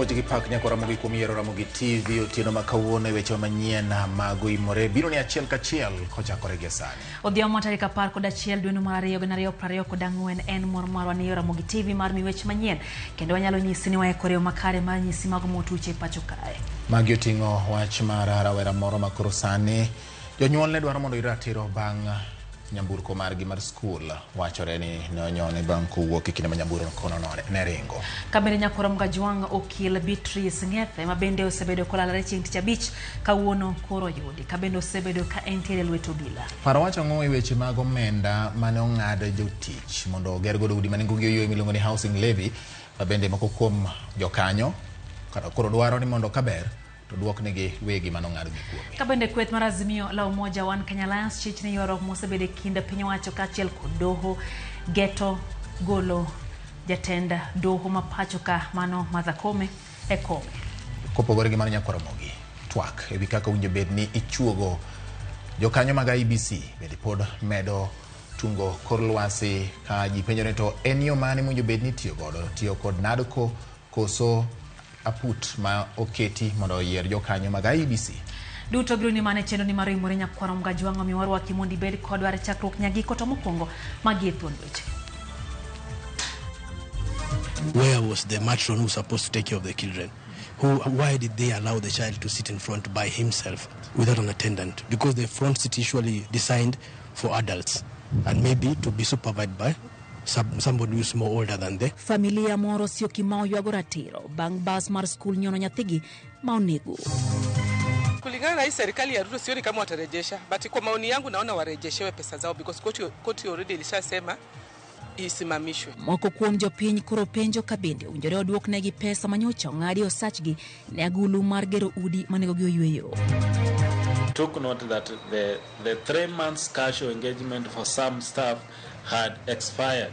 Puoch gi pak nyaka Ramogi kuom yiero Ramogi TV otieno ma kawuono e weche manyien mag oimore biro ni achiel kachiel kochakore gi sani. Odhiambo tarik 11 dwe mar ariyo gana ariyo prariyo kod ang'wen en mor marwa ni Ramogi TV mar mi weche manyien kendo wanyalo nyisi ni waikore yo makare mar nyisi mago motuche e pacho kae. Magi oting'o wach mar rawera moro ma koro sani jonyuolne dwaro mondo oyud ratiro bang' nyamburko margi mar skul wachore ni ne onyone bang' kowuok e kinde ma nyamburko no ne ringo. Kabende Nyakorom Gajwang' okil Beatrice Ng'ethe ma bende osebedo kolalore chieng' tich abich kawuono koro oyudi kabende osebedo ka entiere e lwet obila. Paro wacho ang'o e weche mag omenda mane ong'ad jotich mondo oger godo udi ma nengogi oyueyo miluongo ni housing levy ma bende moko kuom jokanyo kata koro dwaro ni mondo kaber to duoknegi wegi mane ong'adgi kuome. Kabende kweth mar Azimio la Umoja One Kenya Alliance chich ni ywaruok mosebedo e kind piny owacho kaachiel kod doho geto golo jatend doho ma pacho ka mano Martha Koome e kome. Kopogore gi mano Nyakwar Ramogi, twak ewi kaka owinjo bed ni ichuogo jokanyo mag IEBC bende pod medo tungo kor lwasi ka ji penjore to en yo mane mowinjo bed ni itiyo godo, tiyo kod NADCO koso aput ma oketi mondo oyier jokanyo mag IEBC. Duto biro ni mane chenro ni mar oimore Nyakwar Gajwang' omiyo warwaki mondo ibed kodwa e chakruok nyagiko to mokwongo magi e thuond weche. Where was the matron who was supposed to take care of the children? Why did they allow the child to sit in front by himself without an attendant? Because the front seat is usually designed for adults and maybe to be supervised by somebody who is more older than they. Familia moro Syokimau ywago ratiro bang' bas mar skul nyono nyathigi ma onego. Kulingana na hii serikali ya Ruto sioni kama watarejesha, but kwa maoni yangu naona warejeshewe pesa zao because koti already ilishasema isimamishwe. Moko kuom jopiny koro penjo ka bende owinjore oduoknegi pesa manyocha ong'adi osachgi ne agulu mar gero udi manegogi oyweyo. Took note that the 3 months casual engagement for some staff had expired.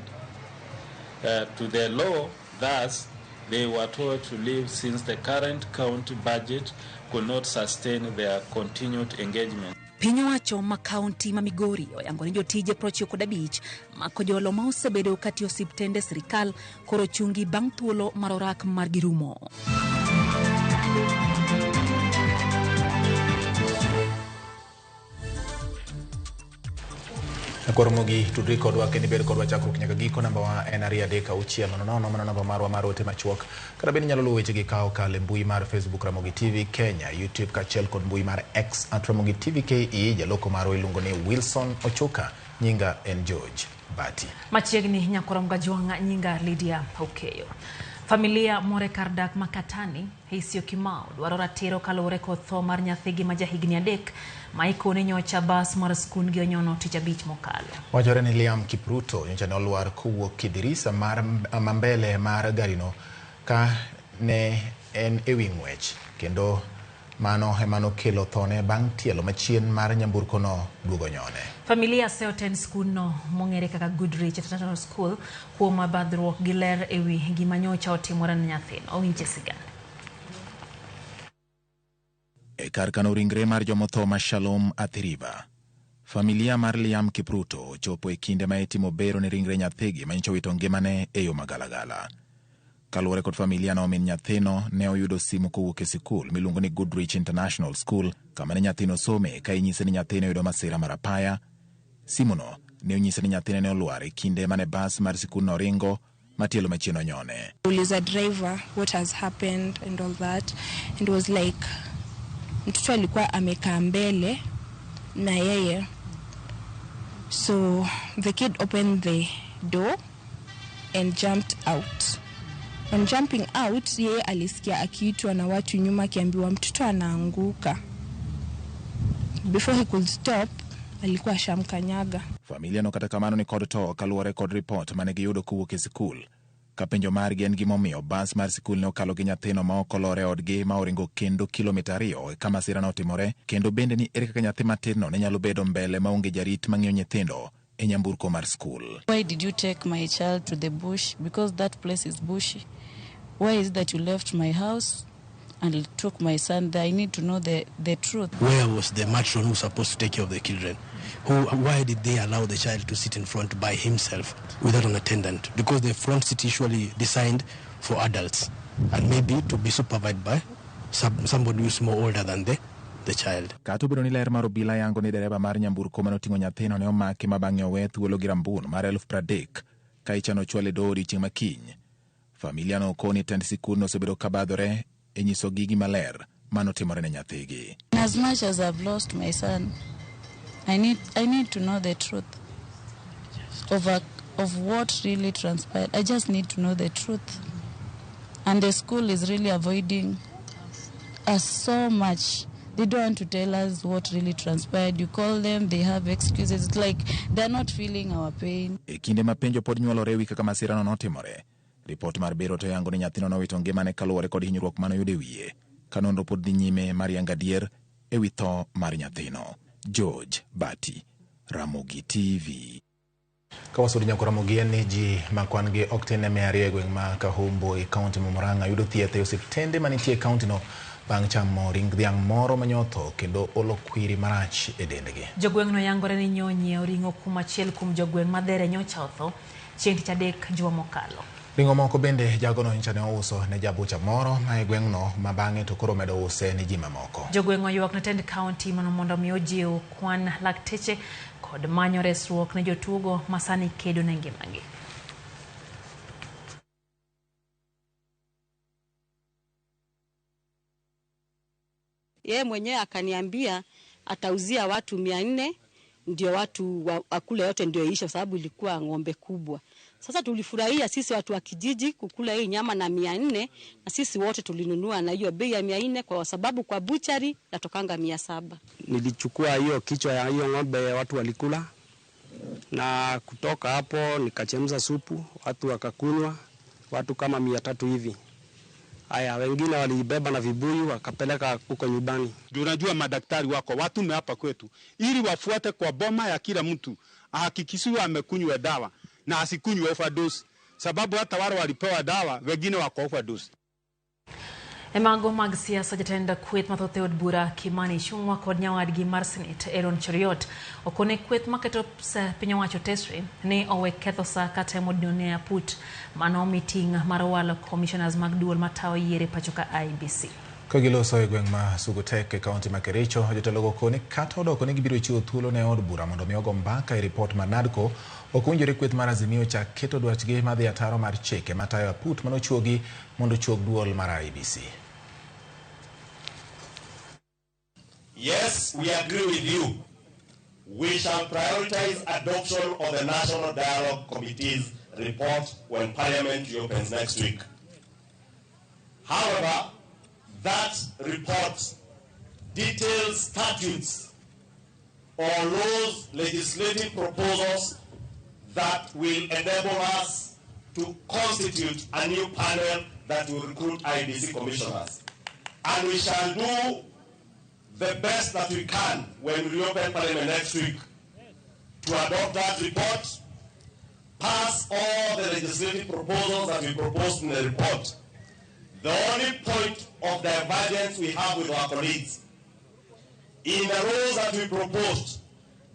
To the law, thus, they were told to leave since the current county budget could not sustain their continued engagement. Piny owacho ma kaunti ma Migori oyango ni jotije 95 mako jolo ma osebedo katiyo osiptende sirikal koro chungi bang' thuolo mar orak margi rumo. Nyakwar Ramogi, tudri kodwa kendo ibed kodwa chakruok nyaka giko. Namba wa en 236 00, mano namba marwa mar ote machuok. Kata bende inyalo luwo wechegi ka okalo e mbui mar Facebook Ramogi TV Kenya, YouTube kaachiel kod mbui mar X at Ramogi TV KE. Jaloko marwa iluongo ni Wilson Ochuka, nyinga en George Bati. Machiegni Nyakwar Gajwang', nyinga Lydia Okeyo. Familia more kar dak Makatani Syokimau dwaro ratiro kaluwore kod tho mar nyathigi ma jahigni 3 ma ikone nyocha bas mar skundgi onyono tich abich mokalo. Wachore ni Liam Kipruto nyocha ne olwar kowuok e dirisa mar mambele mar garino ka ne en ewi ng'wech kendo mano ema nokelo thone bang' tielo machien mar nyamburkono duogo nyone. Familia seoten skundno mong'ere kaka Goodrich International School kuom badhruok gi ler ewi gima nyocha otimore ne nyathino. Owinje sigana. E kar kano ringre mar jomotho ma Shalom Athi River, familia mar Liam Kipruto ochopo e kinde ma itimo bero ne ringre nyathigi ma nyocha owito ngimane e yo magalagala. Kaluwore kod familia no, min nyathino ne oyudo simu kowuok e sikul miluongo ni Goodrich International School kama ne nyathino some ka inyise ni nyathine oyudo masira mar apaya. Simuno ne onyise ni nyathine ne olwar e kinde mane bas mar sikundno ringo matielo machien onyone. Uliza driver what has happened and all that, and was like mtoto alikuwa amekaa mbele na yeye, so the kid opened the door and jumped out. On jumping out, yeye alisikia akiitwa na watu nyuma akiambiwa mtoto anaanguka. Before he could stop, alikuwa ashamkanyaga. Familia no kata kamano ni kod to kaluwore kod ripot mane giyudo kowuok e sikul. Ka penjo margi en gimomiyo bas mar sikul ne okalo gi nyathino ma ok olor e odgi ma oringo kendo kilomita 2 kama masira notimore, kendo bende ni ere kaka nyathi matinno ne nyalo bedo mbele maonge jarit mang'iyo nyithindo e nyamburko mar skul. Why did you take my child to the bush? Because that place is bushy. Why is it that you left my house and took my son there? I need to know the truth. Where was the matron who was supposed to take care of the children? Why did they allow the child to sit in front by himself without an attendant? Because the front seat is usually designed for adults and maybe to be supervised by somebody who is more older than the child. Kata obedo ni ler mar obila yango ni dereba mar nyamburko manoting'o nyathino ne omaki ma bang'e owe thuolo gi rambun mar 30,000 ka ichano chwale doho odiechieng' ma kiny. Familia no koni tend sikundno osebedo kabadhore e nyisogi gima ler manotimore ne nyathigi. As much as I've lost my son, I need to know the truth of what really transpired. I just need to know the truth. And the school is really avoiding us so much. They don't want to tell us what really transpired. You call them, they have excuses. It's like they're not feeling our pain. E kinde ma penjo pod nyuolore ewi kaka masirano notimore, ripot mar bero to yango ni nyathino nowito ngimane kaluwore kod hinyruok manoyudo e wiye, ka nonro pod dhi nyime mar yango adier ewi tho mar nyathino. George Bati, Ramogi TV. Ka wasudo nyako Ramogi en ni ji ma kwan gi ok tin ne 200 e gweng' ma Kahumbo e kaunti ma Murang'a yudo thieth e osiptende manitie e kauntino bang' chamo ring dhiang' moro manyotho kendo olo kwiri marach e dendgi. Jogweng'no yangore ni nyonyiewo ring'o kuom achiel kuom jogweng' ma Dhere nyocha otho chieng' tich adek juma mokalo. Ring'o moko bende jagono nyocha ne ouso ne jabucha moro ma e gweng'no ma bang'e to koro medo use ne ji mamoko. Jogweng' oywak ne tend kaunti mondo mi ojiw kwan lakteche kod manyo resruok ne jotugo ma sani kedo ne ngimagi. Yeye mwenyewe akaniambia atauzia watu 400 ndio watu wakule yote ndio iishe, sababu ilikuwa ng'ombe kubwa. Sasa tulifurahia sisi watu wa kijiji kukula hii nyama na 400, na sisi wote tulinunua na hiyo bei ya 400 kwa sababu kwa buchari natokanga 700. Nilichukua hiyo kichwa ya hiyo ng'ombe watu walikula, na kutoka hapo nikachemsha supu watu wakakunywa, watu kama 300 hivi. Aya, wengine walibeba na vibuyu wakapeleka huko nyumbani. Unajua madaktari wako watume hapa kwetu ili wafuate kwa boma ya kila mtu, ahakikishiwe amekunywa dawa na asikunywe overdose, sababu hata wale walipewa dawa wengine wako overdose. Emago mag siasa jatend kweth mathoth e od bura Kimani Ichung'wa kod nyawadgi mar Senate Aaron Cheruiyot okone kweth maketo piny owacho tesre ni owe ketho sa katemo dinone aput mano omi ting' mar walo commissioners mag duol matayo yiero e pacho ka IEBC. Ka giloso e gweng' ma Sugutek e kaunti ma Kericho, jotelogo koni kata odoko ni gibiro chiwo thuolo ne od bura mondo mi ogo mbaka e ripot mar NADCO, ok owinjore kweth mar Azimio chak keto dwachgi madhi ataro mar chike matayo aput manochuogi mondo ochuog duol mar IEBC. Yes, we agree with you. We shall prioritize adoption of the National Dialogue Committee's report when Parliament reopens next week. However, that report details statutes or laws, legislative proposals that will enable us to constitute a new panel that will recruit IEBC commissioners. And we shall do the best that we can when we reopen Parliament next week to adopt that report, pass all the legislative proposals that we proposed in the report. The only point of divergence we have with our colleagues, in the laws that we proposed,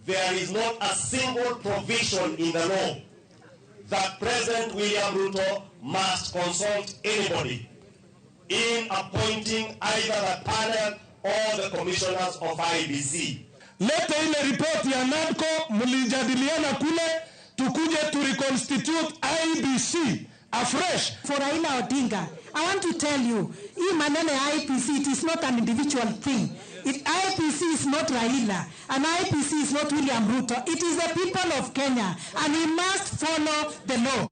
there is not a single provision in the law that President William Ruto must consult anybody in appointing either the panel or the commissioners of IEBC. Lete ile report ya NADCO mlijadiliana kule, tukuje to reconstitute IEBC afresh. For Raila Odinga, I want to tell you, hii maneno ya IEBC, it is not an individual thing. IEBC is not Raila, and IEBC is not William Ruto. It is the people of Kenya, and we must follow the law.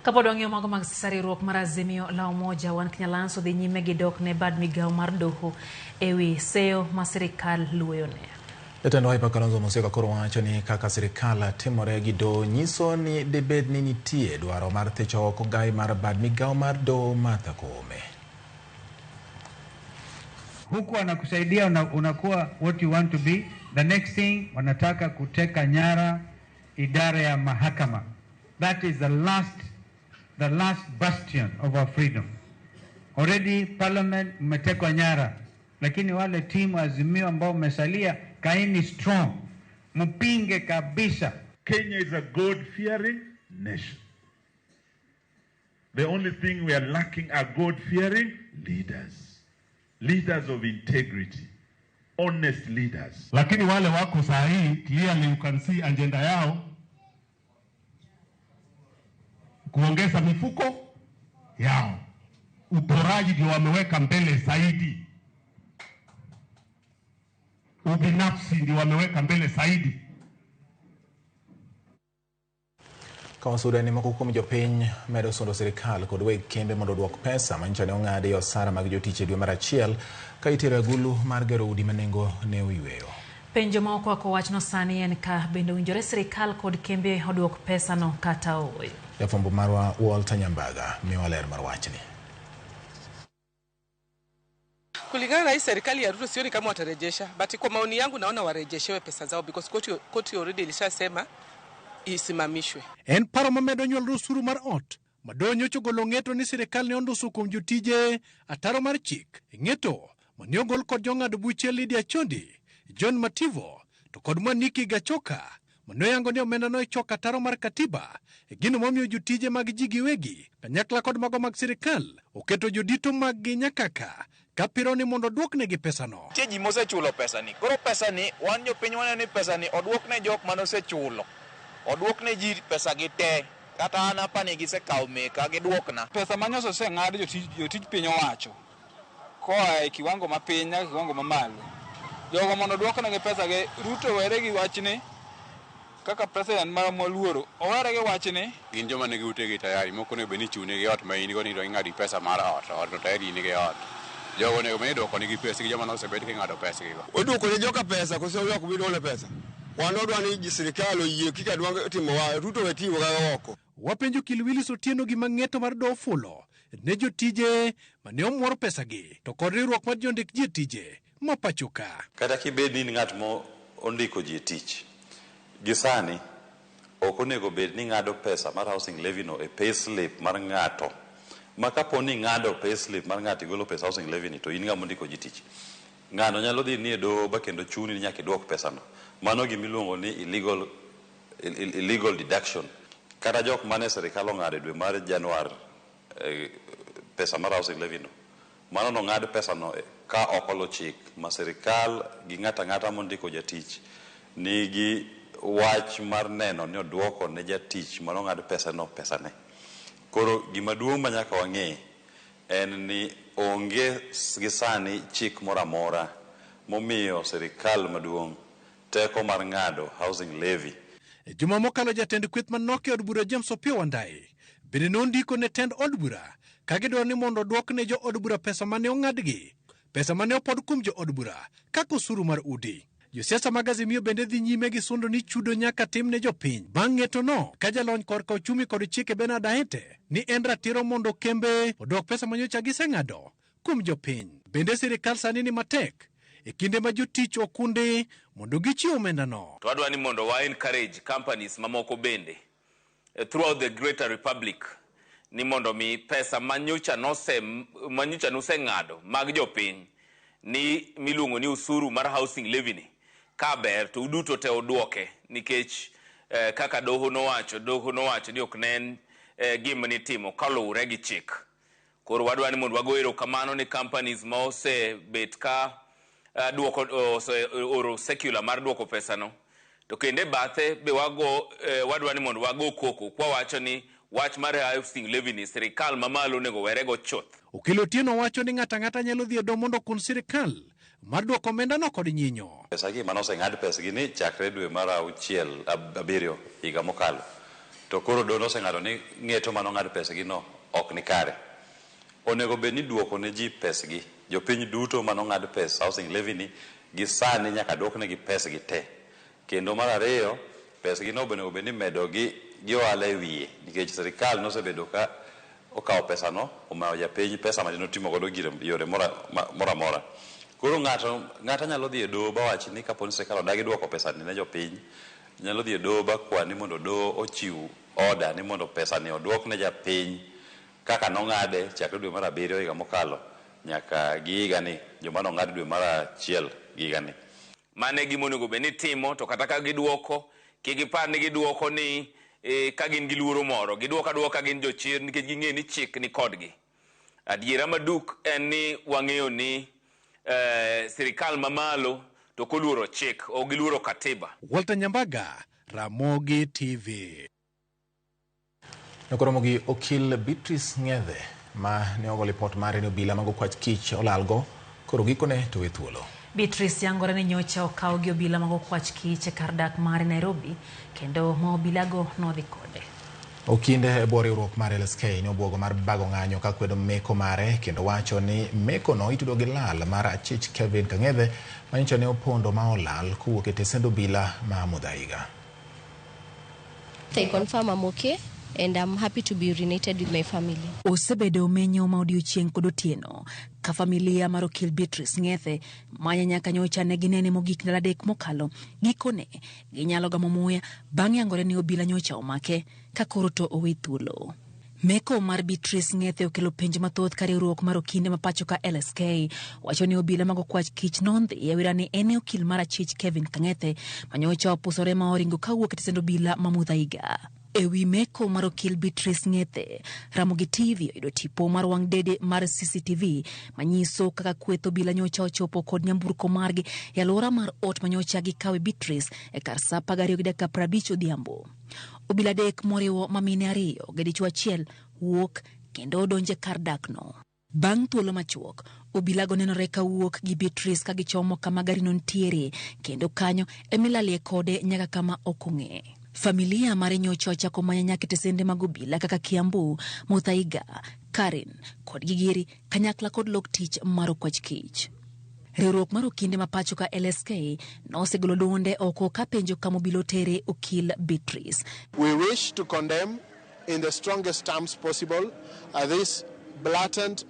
Kapod wang'iyo mago mag siasa, riwruok mar Azimio la Umoja One Kenya Alliance odhi nyime gi dok ne bad migawo mar doho ewi seyo ma sirikal luoyone. Jatend Wiper Kalonzo Musyoka koro wacho ni kaka sirikal timore gi doho nyiso ni dibed ni nitie dwaro mar thicho oko gai mar bad migawo mar doho Martha Koome. Huku wanakusaidia unakuwa what you want to be. The next thing wanataka kuteka nyara idara ya mahakama. That is the last bastion of our freedom. Already parliament mmetekwa nyara, lakini wale timu Azimio ambao mmesalia, kaeni strong, mpinge kabisa. Kenya is a God-fearing nation. The only thing we are lacking are God-fearing leaders. Leaders of integrity. Honest leaders. Lakini wale wako saa hii, clearly you can see agenda yao kuongeza mifuko yao. Uporaji ndio wameweka mbele zaidi. Ubinafsi ndio wameweka mbele zaidi. Kawa ni moko kuom jopiny medo sundo sirikal kod weg kembe mondo oduok pesa manyicho ne ong'adi e osara mag jotich e dwe mar achiel ka itero e agulu mar gero udi ma nengo ne oyweyo. Penjo ma okwako wachno sani en ka bende owinjore sirikal kod kembe oduok pesano kata ooyo. Jafwambo marwa Walter Nyambaga miyowa ler mar wachni. Kulingana na hii serikali ya Ruto sioni kama watarejesha, but kwa maoni yangu naona warejeshewe pesa zao because koti already ilishasema isimamishwe. En paro mamedo nyuolro osuru mar ot madoyo nyocha ogolo ng'eto ni sirikal ne onduso kuom jotije ataro mar chik. Ng'eto mane ogol kod jong'ad buche Lydia Chondi, John Mativo to kod Mwaniki Gachoka mane oyango ni omenda no ichoko ataro mar katiba e gino momiyo jotije mag ji giwegi kanyakla kod mago mag sirikal oketo jodito mag-gi nyakaka kapiro ni mondo oduoknegi pesano. Nitie ji mosechulo pesani. Koro pesani wan jopiny waneno ni pesani oduokne jok manosechulo. Oduokne ji pesa gi te. Kata an apani gisekawo meka giduokna. Pesa manyoso oseng'ad jotij piny owacho koa e kiwango mapiny nyaka kiwango mamalo. Jogo mondo oduoknegi pesa gi, Ruto were gi wachni kaka president mar moluoro owere gi wachni. Gin joma nigi utegi tayari, moko onego bed ni ichunegi ot ma in go ni to ing'adi pesa mar ot, ot to tayari in gi ot. Jogo onego bed ni iduokonegi pesgi, joma nosebed king'ado pesgi go. Oduoko ne joka pesa koso ok bi duokne pesa? Wan wadwa ni sirikal oyie kika dwa timowa, Ruto we timo kaka oko. Wapenjo Okil Willis Otieno gima ng'eto mar doho ofulo ne jotije mane omuor pesagi to kod riwruok mar jondik ji e tije ma pacho ka. Kata kibed ni in ng'at mo ondiko ji e tich, gi sani ok onego bed ni ng'ado pesa mar housing levy no e payslip mar ng'ato. Ma kapo ni ng'ado payslip mar ng'ato igolo pesa housing levy ni to in ng'ama ondiko ji tich. Ng'ano nyalo dhi ni e doho ba kendo chuni ni nyaka iduok pesano. Mano gimiluongo ni illegal deduction. Kata jok mane sirikal ong'ado e dwe mar Januar pesa mar housing levy no. Mano nong'ad pesano ka ok oluw chik ma sirikal gi ng'ato ang'ata mondiko jatich nigi wach mar neno ni oduoko ne jatich manong'ad pesano pesane. Koro gima duong' ma nyaka wang'e en ni onge gi sani chik moro amora momiyo sirikal maduong' teko mar ng'ado housing levy. E juma mokalo jatend kweth manok e od bura James Opiyo Wandayi bende nondiko ne tend od bura ka gidwaro ni mondo oduok ne jo od bura pesa mane ong'adgi, pesa mane opod kuom jo od bura kaka osuru mar udi. Josiasa mag Azimio bende dhi nyime gi sundo ni chudo nyaka tim ne jopiny bang' ng'etono ka jalony korka ochumi kod chike Bernard Ahete ni en ratiro mondo kembe odwok pesa manyocha giseng'ado kuom jopiny. Bende sirikal sani ni matek e kinde ma jotich okundi mondo gichiw omendano. To wadwa ni mondo wa encourage companies mamoko bende throughout the Greater Republic ni mondo mi pesa manyocha noseng'ado mag jopiny ni miluongo ni usuru mar housing levy ni ka ber to uduto te oduoke nikech kaka doho nowacho ni ok ne en gima nitimo kaluwore gi chik. Koro wadwa ni mondo wago erokamano ne companies ma osebet ka duoko oro circular mar duoko pesano. To kendo e bathe be wadwa ni mondo wago koko kwa wacho ni wach mar housing levy ni sirikal mamalo onego werego chuth. Okil Otieno wacho ni ng'ato ang'ata nyalo dhi e doho mondo okun sirikal mar duoko omendano kod nyinyo. Pesagi mane oseng'ad pesgi ni chakre dwe mar auchiel abiriyo higa mokalo. To koro doho noseng'ado ni ng'eto mane ong'ad pesgi no ok ni kare. Onego bed ni duoko ne ji pesgi. Jopiny duto mane ong'ad pes housing levy ni gi sani nyaka duoknegi pesgi te. Kendo mar ariyo, pesgi no onego bed ni medo gi ohala e wiye nikech sirikal nosebedo ka okawo pesano omayo japiny pesa mane notimo godo gire yore moro amora. Koro ng'ato nyalo dhi e doho bawach ni kapo ni sirikal odagi duoko pesani ne jopiny, nyalo dhi e doho bakwa ni mondo doho ochiw order ni mondo pesani oduok ne japiny kaka nong'ade chakre dwe mar abiriyo higa mokalo nyaka gi higani, joma nong'ad dwe mar achiel gi higani. Mano e gima onego bed ni timo, to kata ka giduoko, kik gipar ni giduoko ni ka gin gi luoro moro, giduoko aduoka gin jochir nikech ging'eyo ni chik ni kodgi. Adiera maduk en ni wang'eyo ni sirikal mamalo to ok oluoro chik, ok giluoro katiba. Walter Nyambaga, Ramogi TV. Nokoromo gi okil Beatrice Ng'ethe ma ne ogo lipot mare ni obila mag okwach kich olalgo koro gikone to we thuolo. Beatrice yangore ni nyocha okaw gi obila mag okwach kich e kar dak mare Nairobi kendo ma obilago nodhi kode. Okinde e bwo riwruok mar LSK ne obwogo mar bago ng'anyo ka kwedo meko mare kendo wacho ni mekono itudo gi lal mar achich Kevin Kang'ethe ma nyocha ne opondo ma olal kowuok e tesend obila ma Muthaiga. They confirm I'm okay and I'm happy to be reunited with my family. Osebedo menyo ma odiochieng' kod otieno ka familia mar okil Beatrice Ng'ethe manya nyaka nyocha ne ginene mogik ndalo adek mokalo. Gikone ginyalo gamo muya bang' yangore ni obila nyocha omake ka koro to owe thuolo. Meko mar Beatrice Ng'ethe okelo penjo mathoth ka riwruok mar okinde ma pacho ka LSK wacho ni obila mag okwach kich nondhi e wira ni en e okil mar achich Kevin Kang'ethe ma nyocha opusore ma oringo kawuok e tesend obila ma Muthaiga. Ewi meko mar okil Beatrice Ng'ethe, Ramogi TV oyudo tipo mar wang' dede mar CCTV manyiso kaka kweth obila nyocha ochopo kod nyamburko margi e alwora mar ot manyocha gikawe Beatrice e kar sa 12:50 odhiambo. Obila adek moriwo mamine ariyo gi dichuo achiel wuok kendo donjo e kar dakno. Bang' thuolo machuok, obilago nenore ka wuok gi Beatrice ka gichomo kama garino nitiere kendo kanyo emilalie kode nyaka kama ok ong'e. Familia mare nyocha ochako manya nyaka e tesende mag obila kaka Kiambu, Muthaiga, Karen kod Gigiri kanyakla kod lok tich mar okwach kich. Riwruok mar okinde ma pacho ka LSK nosegolo duonde oko ka penjo kama obila otere okil Beatrice. We wish to condemn in the strongest terms possible this blatant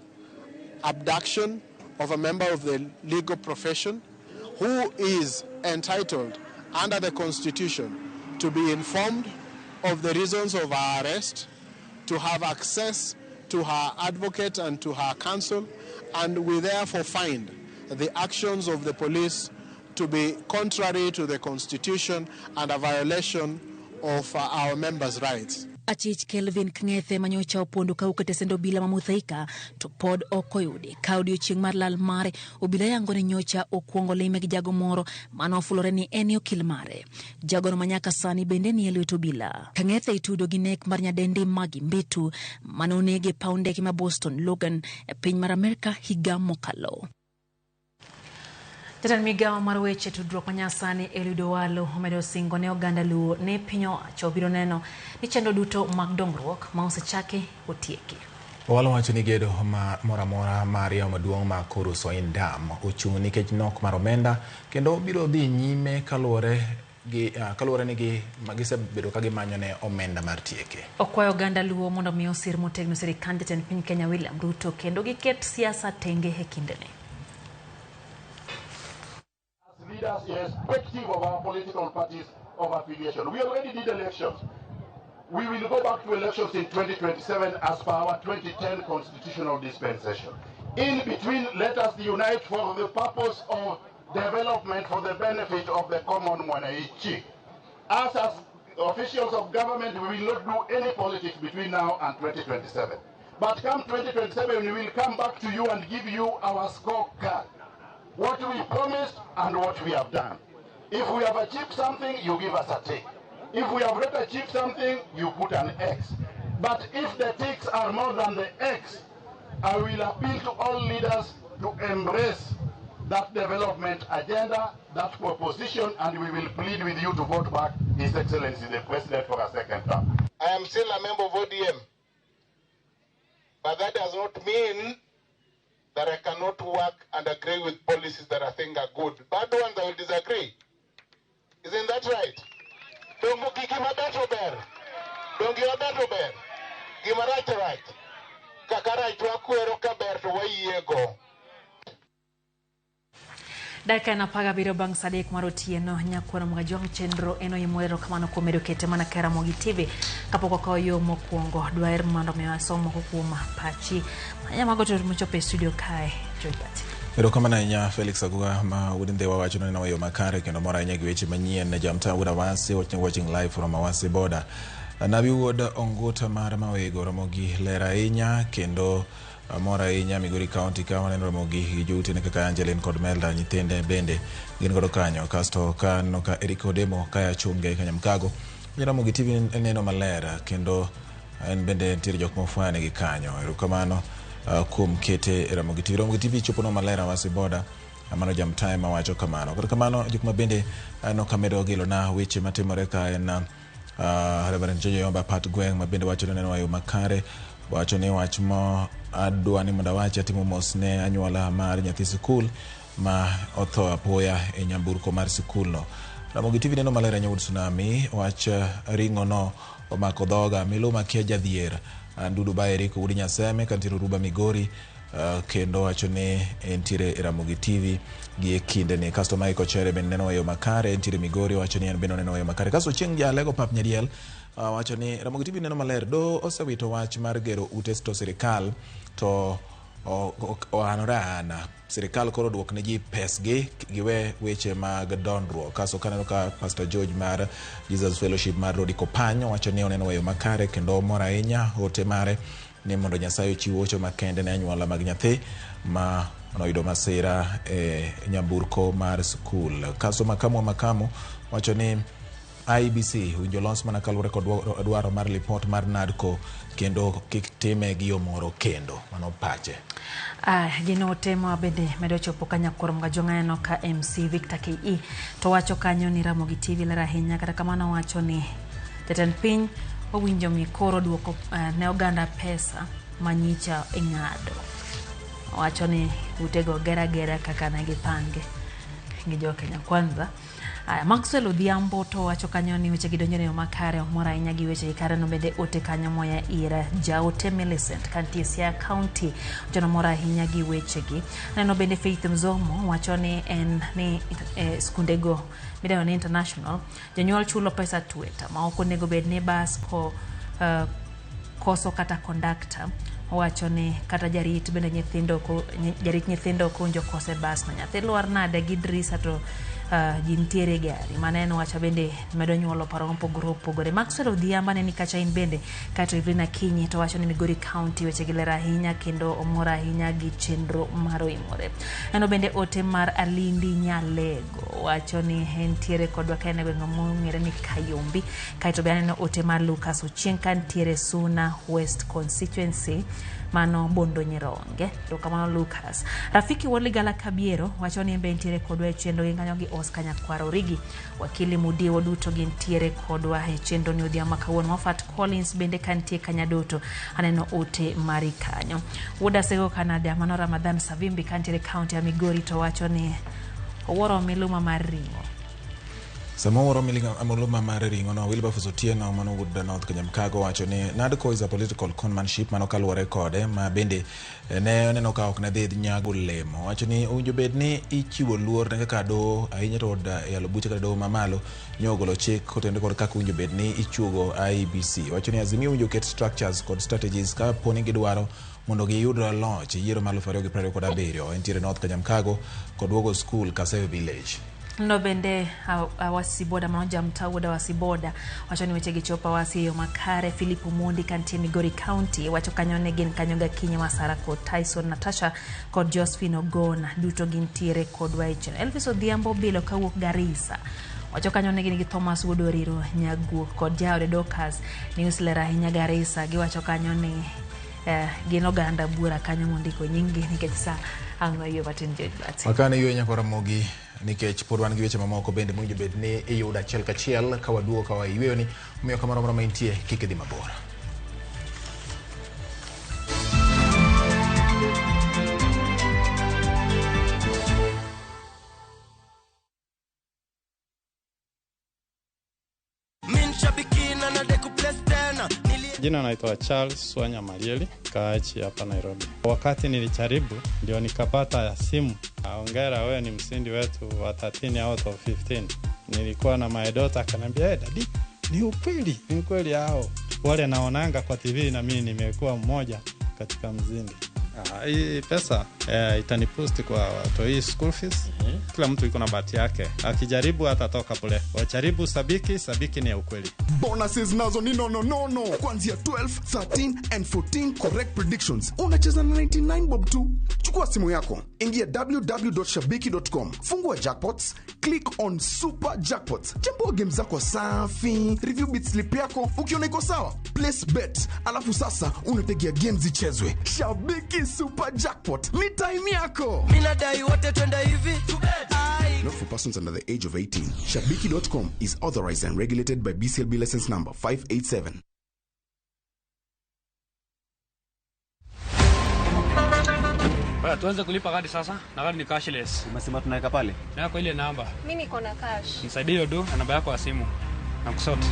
abduction of a member of the legal profession who is entitled under the Constitution to be informed of the reasons of her arrest, to have access to her advocate and to her counsel, and we therefore find the actions of the police to be contrary to the Constitution and a violation of our members' rights. Achich Kelvin Kang'ethe manyocha opondo kawuok e tesend obila ma Muthaiga to pod ok oyude. Ka odiochieng' mar lal mare, obila yango ni nyocha okuongo lime gi jago moro mane ofulore ni en e okil mare. Jagono ma nyaka sani bende ni e lwet obila. Kang'ethe itudo gi nek mar nyadendi Maggie Mbitu mane onegi e paw ndeke ma Boston Logan e piny mar Amerka higa mokalo. Jatend migawo mar weche tudruok manyasani Eliud Owalo omedo singo ne oganda Luo ni piny owacho biro neno ni chenro duto mag dongruok ma osechaki otieki. Owalo wacho ni gedo moro amora mar yawo maduong' ma Koru Soin Dam ochung' nikech nok mar omenda kendo biro dhi nyime kaluwore ni gisebedo ka gimanyo ne omenda mar tieke. Okwayo oganda Luo mondo mi osir motegno sirikand jatend piny Kenya William Ruto kendo giket siasa tenge e kindeni. Leaders irrespective of our political parties of affiliation. We already did elections. We will go back to elections in 2027 as per our 2010 constitutional dispensation. In between, let us unite for the purpose of development for the benefit of the common mwananchi. Us as officials of government, we will not do any politics between now and 2027. But come 2027, we will come back to you and give you our scorecard. What we promised and what we have done. If we have achieved something, you give us a tick. If we have not achieved something, you put an X. But if the ticks are more than the X, I will appeal to all leaders to embrace that development agenda, that proposition, and we will plead with you to vote back His Excellency the President for a second term. I am still a member of ODM, but that does not mean that I cannot work and agree with policies that I think are good. Bad ones, I will disagree. Isn't that right? Dongo gima ber. Dongo ber. Gima rach rach. Kaka rach wakwero ka ber to wayiego. Dakika en 17 bang' sa 3 mar otieno nyakwar Mgajwang' chenro en oyimore erokamano kuom medo kete mana ka Ramogi TV kapok okawo yo mokwongo dwaher mondo mi wasom moko kuom pachi manyamago to mochopo e studio kae Joypat. Erokamano ahinya Felix Aguga ma wuod Ndhiwa wacho ni ne yo makare kendo mor ahinya gi weche manyien. Jamta wuod Awasi watching live from Awasi border. Nabi Wuod Onguta mar Mawego Ramogi ler ahinya kendo mor ahinya Migori County ka waneno Ramogi gi joutene kaka Angeline kod Melda nyithinde bende gin godo kanyo. Kasto ka aneno ka Eric Odemo kaya Chunge Kanyamkago Ramogi TV neno maler kendo en bende nitiere jok mofwayane gi kanyo. Erokamano kuom kete Ramogi TV. Ramogi TV choponwa maler Awasi boda. Mano Jamtime mawacho kamano. Kata kamano jok ma bende aneno ka medo gelona weche matimore ka en Reverend Jojo Yomba Pat Gweng' ma bende wacho ni oneno yo makare, wacho ni wach mo adwa ni mondo awachi atimo mos ne anyuola mar nyathi sikul ma otho apoya e nyamburko mar sikulno. Ramogi TV neno maler ahinya wuod Tsunami, wach ring'o no omako dhoga, miluma kia jadhier, Ndudu ba Eriko wuod Nyaseme kantiere Uruba Migori, kendo wacho ni entiere e Ramogi TV gi e kinde ni. Kasto Mike Ochere bende neno yo makare, entiere Migori, wacho ni en bende oneno yo makare. Kasto Chieng' Jalego Pap Nyadiel wacho ni Ramogi TV neno maler, do osewito wach mar gero ute to sirikal to oanore aana. Sirikal koro duok ne ji pesgi giwe weche mag dondruok. Kasto kaneno ka Pastor George mar Jesus Fellowship mar Rodi Kopany wacho ni oneno yo makare kendo omor ahinya ote mare ni mondo Nyasaye ochiw hocho makende ne anyuola mag nyathi ma noyudo masira e nyamburko mar skul. Kasto Makamu wa Makamu wacho ni IEBC winjo los mana kaluwore kod dwaro mar lipot mar NADCO kendo kik time gi yo moro kendo. Mano pache. Gin ote ma bende medo chopo kanyakoro mga aneno ka MC Victor KE to wacho kanyo ni Ramogi TV ler ahinya, kata kamano wacho ni jatend piny owinjo mi koro duoko ne oganda pesa manyicha ing'ado. Wacho ni utego gera gera kaka ne gipange gi jo Kenya Kwanza. Maxwell Odhiambo to wacho kanyo ni weche gidonjo e yo makare, omor ahinya gi weche kare no bende ote kanyo moya ir jaote Millicent kantie Siaya County jono mor ahinya gi wechegi. Aneno bende Faith Mzomo wacho ni en ni skundego midendo ni international jonyuol chulo pesa tweta ma ok onego bed ni bas ko koso kata kondakta. Wacho ni kata jarit bende nyithindo jarit nyithindo ok owinjo kose bas no nyathi lwar nade gi drisa to ji nitiere e gari. Mano en wacho bende medo nyuolo paro mopogore opogore. Maxwell Odhiambo ne ni kacha in bende kato Evelyn Akinyi to wacho ni Migori County weche gi ler ahinya kendo omor ahinya gi chenro mar oimore. Neno bende ote mar Alindi Nyalego wacho ni entiere kodwa ka en e gweng' mong'ere ni Kayombi. Kaeto be aneno ote mar Lucas Ochieng' kantiere Suna West Constituency mano Bondo Nyironge. Erokamano Lucas. Rafiki Wuod Kabiero wacho ni en be entiere kodwa e chenro gi kanyo gi Oscar Nyakwaro Origi. Wakili Mudiwo duto gintiere kodwa e chenro ni odhiambo ma kawuono. Moffat Collins bende kantie Kanyadoto aneno ote mari kanyo. Wuod Asego Canada mano Ramadhan Savimbi kantiere county ya Migori to wacho ni owuoro miluma mar ring'o. Sama owuoro miluma mar ring'o no, Wilberforce Otieno mano wuod North Kanyamkago wacho ni NADCO is a political conmanship mano kaluwore kode ma bende ne oneno ka ok ne dhi nyago olemo. Wacho ni owinjo bed ni ichiwo luor ne kaka doho ahinya to od yalo buche kata doho mamalo nyo ogolo chik kotenore kod kaka owinjo bed ni ichuogo IEBC. Wacho ni Azimio owinjo ket structures kod strategies ka po ni gidwaro mondo giyud loch e yiero mar 2027. Entiere North Kanyamkago kod Wogo School, Kasewe Village. No bende Awasi Boda mano jamta wuod Awasi Boda wacho ni weche gi chopo Awasi e yo makare. Philip Omondi kantie Migori County wacho kanyo ne gin kanyo Gakinyi Masara kod Tyson Natasha kod Josephine Ogona duto gintiere kodwa e chenro. Elvis Odhiambo Bilo kawuok Garissa wacho kanyo ne gin gi Thomas wuod Oriro Nyaguok kod jaode Dorcas news ler ahinya Garissa. Giwacho kanyo ni gin oganda buora kanyo mondiko nying-gi nikech sa ang' yie matin George Bati. Makane ywe nyakwa Ramogi nikech pod wan gi weche mamoko bende mowinjo bed ni iyudo achiel kachiel ka waduogo ka wayweyo ni omiyo kamoro amora ma intie kik idhi mabor. Jina naitwa Charles Wanya Marieli, kaachi hapa Nairobi. Wakati nilijaribu ndio nikapata simu. Hongera, wewe ni mshindi wetu wa 13 out of 15. Nilikuwa na my daughter akaniambia, "Hey daddy, ni ukweli, ni ukweli hao. Wale naonanga kwa TV na mimi nimekuwa mmoja katika mzindi." Hii pesa Itanipost kwa watoi school fees. Kila mtu iko na bahati yake, akijaribu atatoka bure. Wajaribu Sabiki, Sabiki ni ya ukweli. Bonuses nazo ni nono nono kuanzia 12, 13 and 14 correct predictions. Unacheza na 99 bob tu. Chukua simu yako, ingia www.shabiki.com, fungua jackpots, click on super jackpots, chambua game zako safi, review bit slip yako, ukiona iko sawa, place bet, alafu sasa unategea game zichezwe. Shabiki Super Jackpot ni time yako. Mimi nadai wote twende hivi. Not for persons under the age of 18. Shabiki.com is authorized and regulated by BCLB license number 587. Baya, tuanze kulipa kadi sasa na kadi ni cashless. Umesema tunaweka pale? Naweka kwa ile namba. Mimi niko na cash. Nisaidie hiyo do na namba yako ya simu. Na kusort.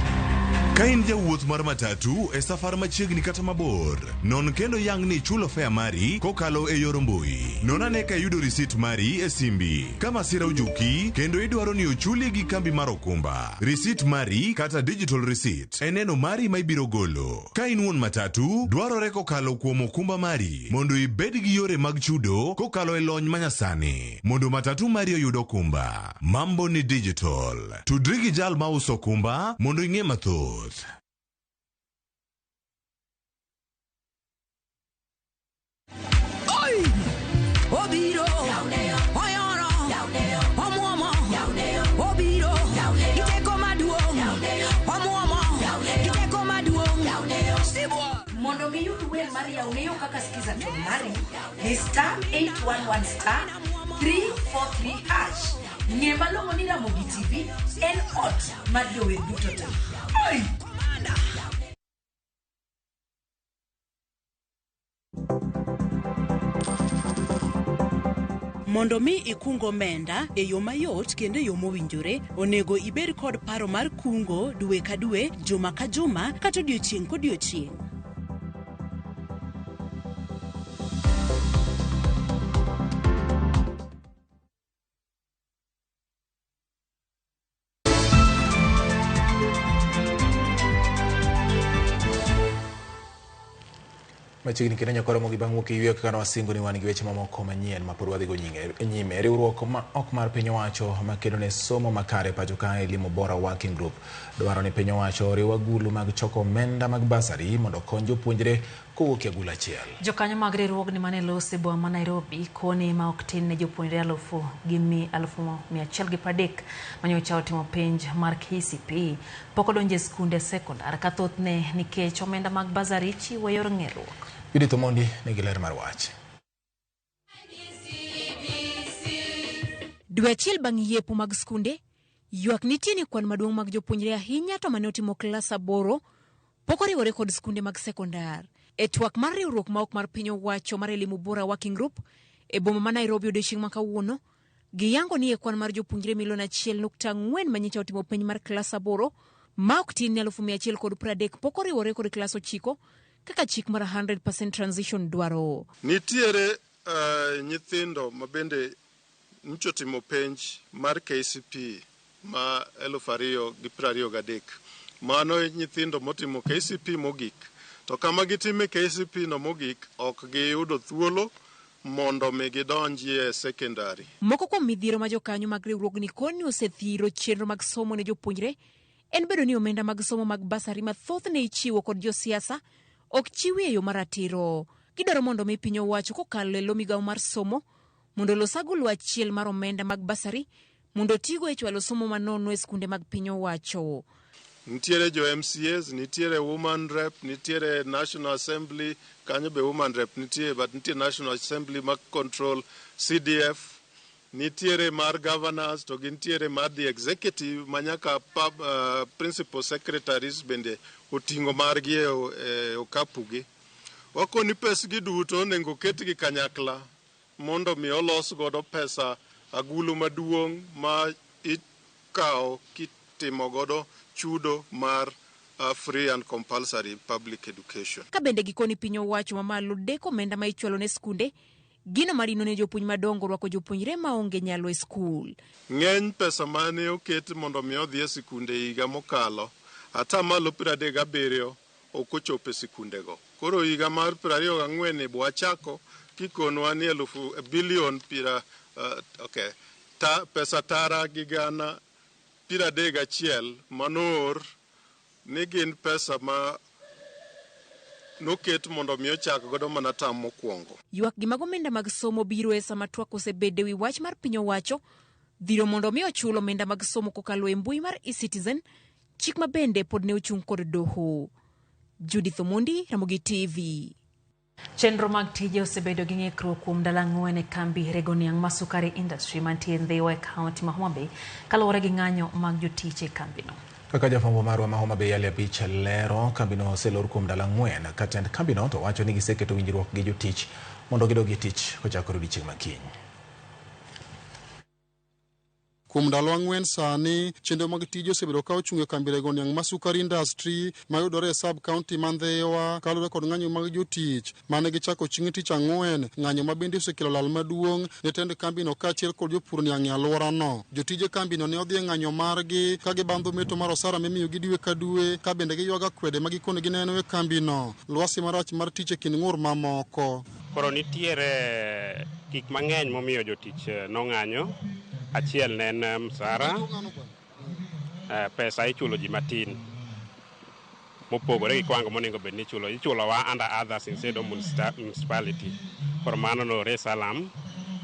Ka in jawuoth mar matatu e safar machiegni kata mabor, non kendo yang ni ichulo fare mari kokalo e yor mbui. Non ane ka iyudo risit mari e simbi. Ka masira ojuki kendo idwaro ni ochuli gi kambi mar okumba, risit mari kata digital receipt e neno mari ma ibiro golo. Ka in wuon matatu, dwarore kokalo kuom okumba mari mondo ibed gi yore mag chudo kokalo e lony manyasani mondo matatu mari oyud okumba. Mambo ni digital. Tudri gi jal mauso okumba mondo ing'e mathoth. Oi! Obiro! Oyoro! Omuomo! Obiro! Giteko maduong'! Omuomo! Giteko maduong'! Sibwa! Mondo mi yud wer mar Yaoneyo kaka skiza to mari ni star 811 star 343 hash. Ng'e malong'o ni Ramogi TV en ot mar jower duto te. Oi! Mondo mi ikung omenda e yo mayot kendo e yo mowinjore, onego ibed kod paro mar kungo dwe ka dwe, juma ka juma, kata odiochieng' kodiochieng'. Machiegni kendo nyakoromo gi bang' wuok e yweyo kaka nwasingo ni wan gi weche mamoko manyien ma pod wadhigo nyime. Riwruok ma ok mar piny owacho makedo ne somo makare pacho ka Elimu Bora Working Group dwaro ni piny owacho oriw agulu mag choko omenda mag basari mondo okony jopuonjre kowuok e agulu achiel. Jokanyo mag riwruogni mane losi e boma ma Nairobi koni ma ok tin ne jopuonjre 130,130 manyocha otimo penj mar KCPE pok odonjo e skunde sekondar ka thothne nikech omenda mag basari ichiwo e yor ng'eruok. Judith Omondi nigi ler mar wach. Dwe achiel bang' yepo mag skunde, ywak nitie ni kwan maduong' mag jopuonjre ahinya to mane otimo klas 8 pok oriwore kod skunde mag sekondar. E twak mar riwruok ma ok mar piny owacho mar Elimu Bora Working Group e boma ma Nairobi odiochieng' ma kawuono, giyango ni e kwan mar jopuonjre milion 1.4 manyicha otimo penj mar klas 8 ma ok tin ne 130,000 pok oriwore kod klas 9 kaka chik mar 100% transition dwaro. Nitiere nyithindo ma bende nyocha otimo penj mar KCPE ma 2023. Mano nyithindo motimo KCPE mogik. To kama gitime KCPE no mogik, ok giyudo thuolo mondo mi gidonji e secondary. Moko kuom midhiero ma jokanyo mag riwruogni koni osethiro chenro mag somo ne jopuonjre en bedo ni omenda mag somo mag basari ma thothne ichiwo kod josiasa ok chiwi e yo maratiro. Gidwaro mondo mi piny owacho kokalo e lo migawo mar somo mondo olos agulu achiel mar omenda mag basari mondo otigo e chwalo somo manono e skunde mag piny owacho. Nitiere jo MCAs, nitiere woman rep, nitiere National Assembly, kanyo be woman rep nitie, but nitie National Assembly ma control CDF, nitiere mar governors, to gintiere mar the executive ma nyaka principal secretaries bende oting'o margi e okapugi. Wakoni pesgi duto onego ketgi kanyakla mondo mi olos godo pesa agulu maduong' ma ikawo kitimo godo chudo mar free and compulsory public education. Ka bende gikoni piny owacho mamalo deko omenda ma ichwalo ne skunde, gino marino ne jopuonj madongo rwako jopuonjre maonge nyalo e skul. Ng'eny pesa mane oket mondo mi odhi e sikunde higa mokalo, 37% ok ochopo e sikundego. Koro higa mar 24 ni bwachako kikonwa ni elufu bilion pira okay, ta, pesa tara gi gana 31 manoor ni gin pesa ma noket mondo mi ochak godo mana tam mokwongo. Ywak gi mag omenda mag somo biro e sama twak osebede wi wach mar piny owacho dhiro mondo mi ochul omenda mag somo kokalo e mbui mar eCitizen, chik ma bende pod ne ochung' kod doho. Judith Omondi, Ramogi TV. Chenro mag tije osebedo gi ng'ikruok kuom ndalo 4 e kambi rego niang' mar Sukari Industry mantie Ndhiwa e kaunti ma Homa Bay kaluwore gi ng'anyo mag jotich e kambino. Kaka jafwambo marwa ma Homa Bay Ali Abich lero, kambino oselor kuom ndalo 4 ka tend kambino to wacho ni giseketo winjruok gi jotich mondo gidog e tich kochakore odiechieng' ma kiny. Kuom ndalo 4 sani, chenro mag tije osebedo ka ochung' e kambi rego niang' mar Sukari Industry mayudore e sub county ma Ndhiwa kaluwore kod ng'anyo mag jotich mane gichako chieng' tich ang'wen, ng'anyo ma bende osekelo lal maduong' ne tend kambino kaachiel kod jopur niang' e alworano. Jotije kambino ne odhi e ng'anyo margi ka gibandho meto mar osara mimiyogi dwe ka dwe ka bende giywago akwede ma gikone gineno e kambino, lwasi marach mar tich e kind ng'ur mamoko. Koro nitiere gik mang'eny momiyo jotich nong'anyo. Achiel ne en msara, pesa ichulo ji matin mopogore gi kiwango monego bed ni ichulo. Ichulowa under others instead of municipality. Koro mano no raise alarm,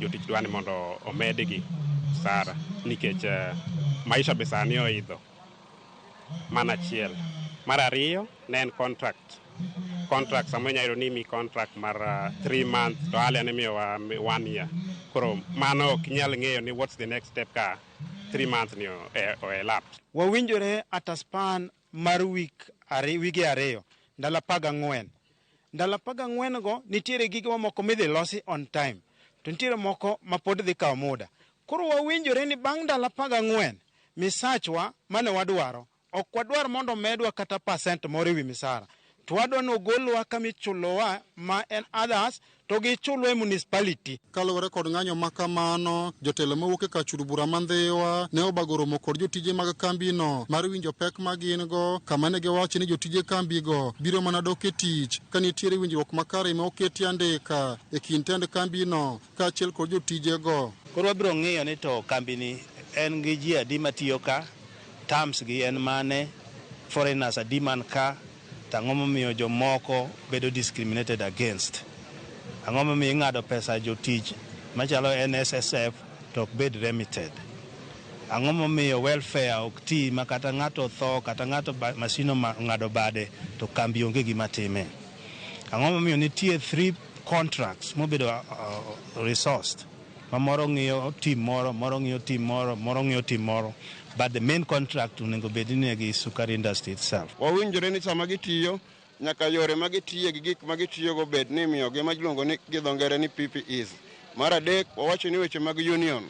jotich dwa ni mondo omedgi msara nikech maisha be sani oidho. Mano achiel. Mar ariyo ne en contract. Contract samoro inyalo yudo ni imiyi contract mar 3 months to earlier nimiyowa 1 year. Koro mano ok inyal ng'eyo ni what's the next step ka 3 months ni o elapse. Wawinjore at a span mar week wige 2, ndalo 14. Ndalo 14 go nitiere gige mamoko midhi losi on time, to nitiere moko ma pod dhi kawo muda. Koro wawinjore ni bang' ndalo 14, misachwa mane wadwaro, ok wadwar mondo medwa kata percent moro ewi misara. To wadwa ni ogolwa kama ichulowa ma en others to gichulwa e municipality. Kaluwore kod ng'anyo ma kamano, jotelo mawuok e kar chudo bura ma Ndhiwa ne obago romo kod jotije mag kambino mar winjo pek ma gin go, kama ne giwacho ni jotije kambigo biro mana dok e tich ka nitiere winjruok makare ma oketi andika e kind tend kambino kaachiel kod jotijego. Koro wabiro ng'iyo ni to kambini en gi ji adi matiyo ka, terms gi en mane, foreigners adi man ka, to ang'o momiyo jomoko bedo discriminated against. Ang'o momiyo ing'ado pesa jotich machalo NSSF to ok bed remitted. Ang'o momiyo welfare ok ti ma kata ng'ato otho kata ng'ato masin ong'ado bade to kambi onge gima time. Ang'o momiyo nitie 3 contracts mobedo resourced ma moro ng'iyo team moro, moro ng'iyo team moro, moro ng'iyo team moro, but the main contract onego bed ni gi Sukari Industry itself. Wawinjore ni sama gitiyo nyaka yore ma gitiye gi gik ma gitiyogo bed ni imiyogi ma iluongo ni gi dho ngere ni PPEs. Mar adek, wawacho ni weche mag union.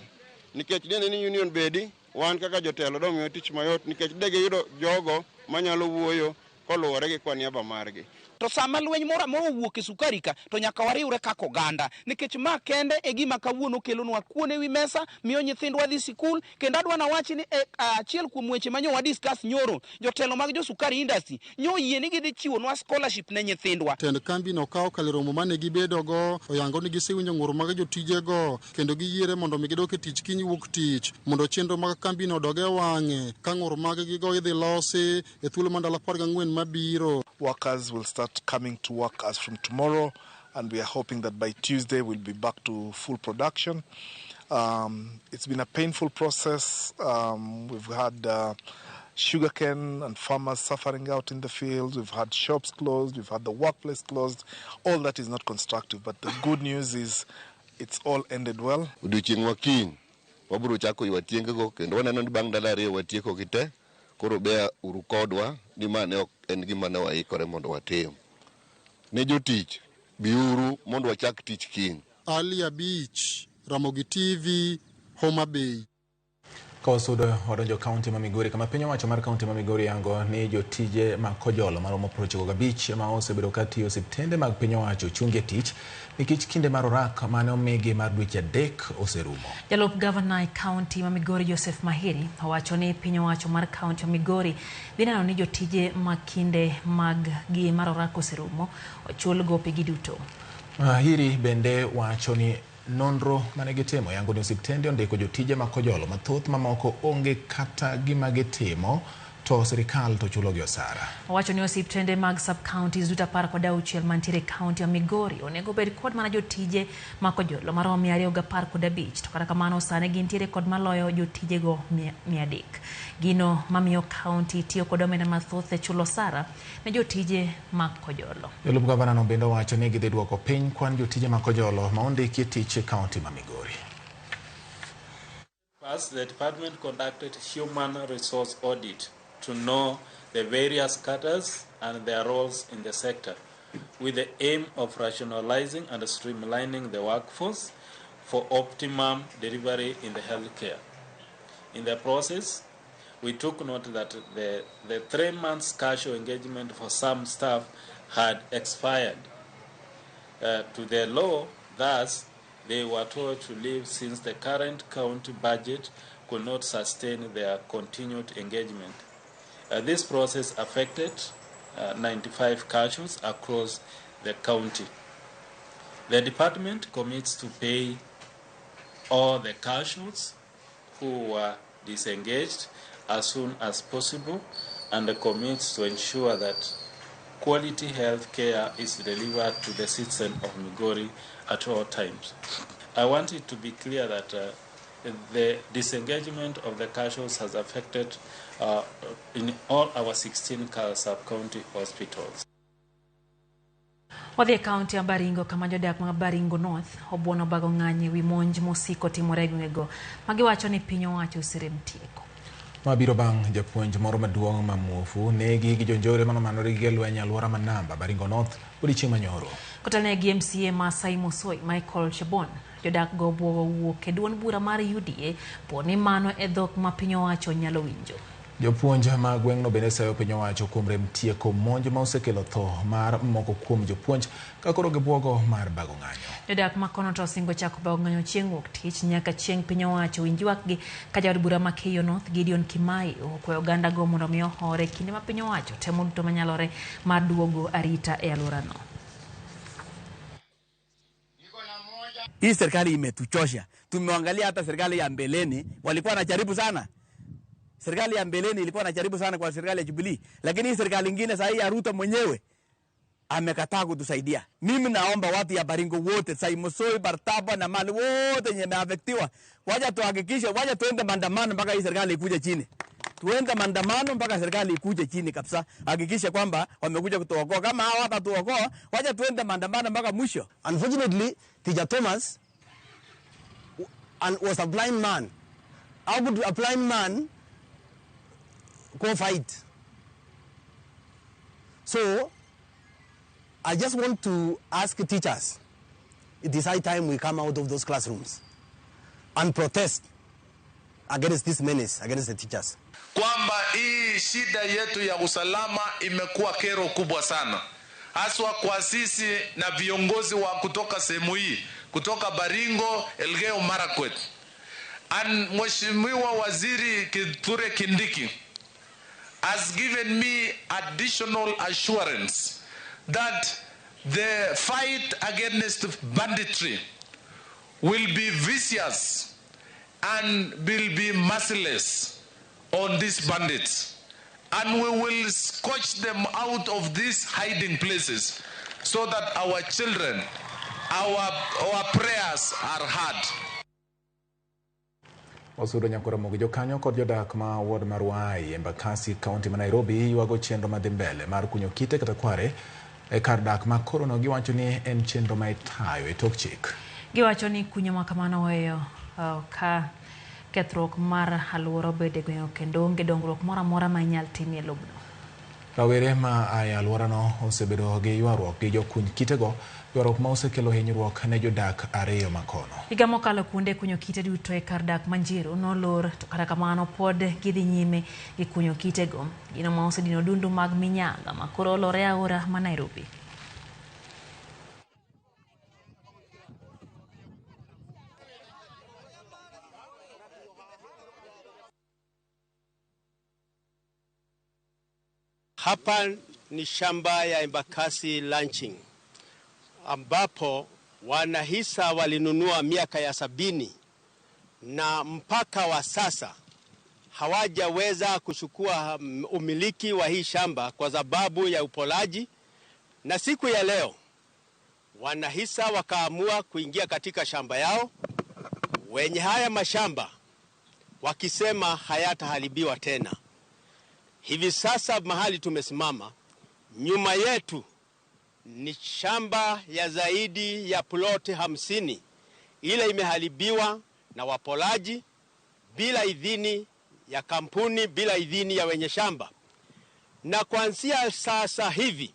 Nikech dine ni union bedi, wan kaka jotelo domiyo tich mayot nikech de giyudo jogo manyalo wuoyo koluwore gi kwa niaba margi. To sama lweny moro amora owuok e sukari ka, to nyaka wariwre kaka oganda. Nikech ma kende e gima kawuono kelonwa kuon ewi mesa, miyo nyithindwa dhi sikul, kendo adwa nawachi ni achiel kuom weche ma nyo wa discuss nyoro, jotelo mag jo sukari industry nyo oyie ni gidhi chiwonwa scholarship ne nyithindwa. Tend kambino ka okalo romo mane gibedogo, oyango ni gisewinjo ng'ur mag jotijego, kendo giyiere mondo mi gidok e tich kiny wuok tich, mondo chenro mag kambino odog e wang'e, ka ng'ur mag gigo idhi losi e thuolo mar ndalo 14 mabiro. Workers will start coming to work as from tomorrow, and we are hoping that by Tuesday we'll be back to full production. It's been a painful process. We've had sugarcane and farmers suffering out in the fields. We've had shops closed. We've had the workplace closed. All that is not constructive, but the good news is it's all ended well. Odiochieng' ma kiny wabiro chako ywa tiengego kendo waneno ni bang' ndalo 2 watieko gi te. Koro beya uru kodwa ni ma ne ok en gima ne waikore mondo watim. Ne jotich, biuru mondo wachak tich kiny. Ali Abich, Ramogi TV, Homa Bay. Ka wasudo wadonjo kaunti ma Migori, kama piny owacho mar kaunti ma Migori yango ni jotije ma kojolo maromo 95 ma osebedo ka tiyo osiptende mag piny owacho ochungi e tich nikech kinde mar orak mane omigi mar dweche 3 oserumo. Jalup gavana e kaunti ma Migori Joseph Mahiri owacho ni piny owacho mar kaunti ma Migori dhi neno ni jotije ma kinde mag gi mar orak oserumo ochul gopegi duto. Ahiri bende wacho ni nonro mane gitimo yango ni osiptende ondiko jotije ma kojolo mathoth mamoko onge kata gima gitimo to sirikal to chulogi osara. Owacho ni osiptende mag sub-counties duto 16 mantiere e kaunti ya Migori onego bed kod mana jotije ma kojolo maromo 215 to kata kamano sani gintiere kod maloyo jotijego 300. Gino mamiyo kaunti tiyo kod omenda mathoth e chulo osara ne jotije ma kojolo. Jalup gavana no bende owacho ni gidhi duoko piny kwan jotije ma kojolo ma ondiki e tich e kaunti ma Migori. First, the department conducted human resource audit to know the various cadres and their roles in the sector, with the aim of rationalizing and streamlining the workforce for optimum delivery in the healthcare. In the process, we took note that the 3 months casual engagement for some staff had expired. To the law, thus, they were told to leave since the current county budget could not sustain their continued engagement. This process affected 95 casuals across the county. The department commits to pay all the casuals who were disengaged as soon as possible and commits to ensure that quality health care is delivered to the citizen of Migori at all times. I want it to be clear that the disengagement of the casuals has affected in all our 16 sub-county hospitals. Wadhi e kaunti ya Baringo kama jodak mag Baringo North obuono bago ng'anyi wi monj mosiko timore e gwengego magiwacho ni piny owacho oserem tieko. Mabiro bang' japuonj moro maduong' ma muofu negi gi jonjore manomanore gi lweny e alwora ma namba Baringo North odiechieng' manyoro. Kotelne gi MCA ma Saimosoi Michael Chebon, jodak go obuogo wuok e duond bura mar UDA po ni mano e dhok ma piny owacho nyalo winjo. Jopuonj ma gweng'no bende sayo piny owacho kuom rem tieko monj ma osekelo tho mar moko kuom jopuonj ka koro gibuogo mar bago ng'anyo. Jodak ma kono to osingo chako bago ng'anyo chieng' wuok tich nyaka chieng' piny owacho winj ywakgi ka jaod bura ma Keyo North Gideon Kimai okwayo oganda go mondo mi ohore kinde ma piny owacho temo duto manyalore mar duogo arita e alworano. Hii serikali imetuchosha. Tumeangalia hata serikali ya mbeleni walikuwa wanajaribu sana. Serikali ya mbeleni ilikuwa inajaribu sana kwa serikali ya Jubilee, lakini hii serikali nyingine sasa ya Ruto mwenyewe amekataa kutusaidia. Mimi naomba watu ya Baringo wote, Saimosoi, Bartaba na mali wote wenye wameafektiwa, waje tuhakikishe, waje tuende maandamano mpaka hii serikali ikuje chini. Tuende maandamano mpaka serikali ikuje chini kabisa. Hakikisha kwamba wamekuja kutuokoa. Kama hawa watatuokoa, waje tuende maandamano mpaka mwisho. Unfortunately, Teacher Thomas was a blind man. How could a blind man go fight? So, I just want to ask teachers, it is high time we come out of those classrooms and protest against this menace, against the teachers. Kwamba hii shida yetu ya usalama imekuwa kero kubwa sana, haswa kwa sisi na viongozi wa kutoka sehemu hii, kutoka Baringo, Elgeyo Marakwet. And Mheshimiwa Waziri Kithure Kindiki has given me additional assurance that the fight against banditry will be vicious and will be merciless on these bandits. And we will scorch them out of these hiding places so that our children, our prayers are heard. Osudo Nyakoramogi jokanyo kod jodak ma ward mar Ruai Embakasi kaunti ma Nairobi ywago chenro madhi mbele mar kunyo kite kata kware e kar dak ma koro no giwacho ni en chenro ma itayo e tok chik. Giwacho ni kunyo ma kamano oweyo ka kethruok mar alwora obedo e gweng' kendo onge dongruok moro amora ma inyal timie lobno. Rawere ma ae alworano osebedo gi ywaruok gi jokuny kitego, ywaruok ma osekelo hinyruok ne jodak ariyo makono. Higa mokalo kuonde kunyo kite duto e kar dak ma Njiru nolor, to kata kamano pod gidhi nyime gi kunyo kitego, gino ma osedino dundu mag minyaga ma koro olore aora ma Nairobi. Hapa ni shamba ya Embakasi Ranching ambapo wanahisa walinunua miaka ya 70 na mpaka wa sasa hawajaweza kuchukua umiliki wa hii shamba kwa sababu ya upolaji. Na siku ya leo wanahisa wakaamua kuingia katika shamba yao, wenye haya mashamba wakisema hayataharibiwa tena. Hivi sasa mahali tumesimama, nyuma yetu ni shamba ya zaidi ya ploti 50 ile imeharibiwa na wapolaji bila idhini ya kampuni, bila idhini ya wenye shamba. Na kuanzia sasa hivi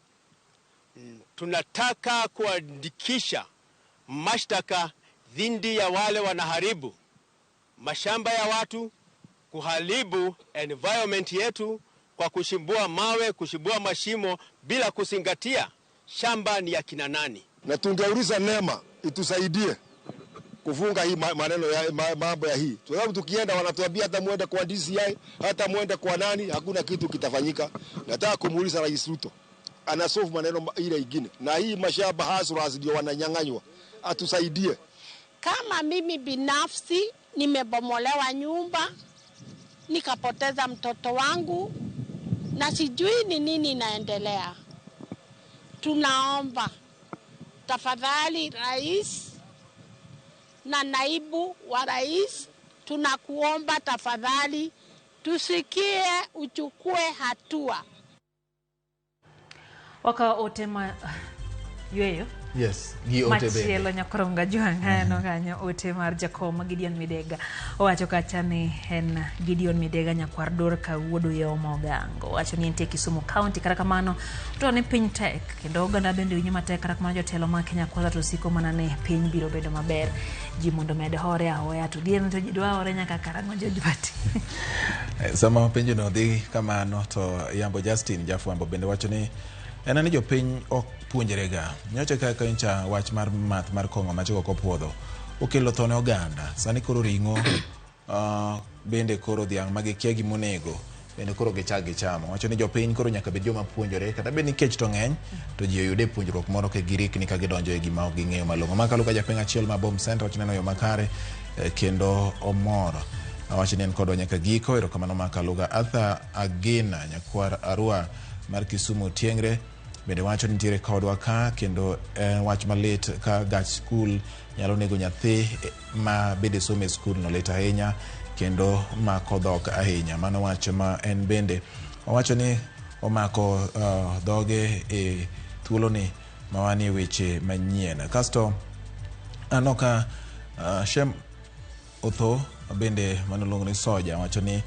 tunataka kuandikisha mashtaka dhidi ya wale wanaharibu mashamba ya watu, kuharibu environment yetu kwa kushimbua mawe, kushimbua mashimo bila kuzingatia shamba ni ya kina nani. Na tungeuliza NEMA itusaidie kufunga hii maneno ya mambo ya hii. Sababu tukienda wanatuambia hata muende kwa DCI, hata muende kwa nani, hakuna kitu kitafanyika. Nataka kumuuliza Rais Ruto, anasolve maneno ile ingine. Na hii mashamba hustlers ndio wananyang'anywa. Atusaidie. Kama mimi binafsi nimebomolewa nyumba, nikapoteza mtoto wangu na sijui ni nini inaendelea. Tunaomba tafadhali rais na naibu wa rais, tunakuomba tafadhali tusikie, uchukue hatua. Waka otema yueyo. Yes, gi ote bende. Machielo nyakoronga juang'ano kanyo ote mar jakom Gideon Midega. Owacho kacha ni en Gideon Midega nyakwar Dorka wuod Uyoma Ogango. Owacho ni entie Kisumu County, kata kamano to ni piny tek kendo oganda bende winjo matek, kata kamano jotelo ma Kenya Kwanza to siko mana ni piny biro bedo maber. Ji mondo med hore ahoya to dien to ji dwa hore nyaka karang'o Jojwati. Sama penjo no dhi kamano to Yambo Justin jafwambo bende wacho ni en ni jopiny ok puonjrega. Nyocha kaka ncha wach mar math mar kong'o machoko kopuodho okelo tho ne oganda. Sani koro ring'o bende koro dhiang' ma gikia gimonego bende koro gichak gichamo. Wacho ni jopiny koro nyaka bed joma puonjore, kata bed ni kech to ng'eny to ji oyude puonjruok moro ke girikni ka gidonjo e gima ok ging'eyo malong'o. Ma kaluka japiny achiel ma Bom Center wacho neno yo makare kendo omor. Awacho ni en kodwa nyaka giko. Erokamano ma Kaluga. Arthur Agena nyakwar Arua mar Kisumu Tiengre bende wacho ni nitiere kodwa ka kendo en wach malit ka gach skul nyalo nego nyathi ma bende somo e skul no lit ahinya kendo mako dhok ahinya. Mano wach ma en bende owacho ni omako dhoge e thuoloni ma wanie weche manyien. Kasto aneno ka Shem Otho bende manoluongo ni Soja wacho ni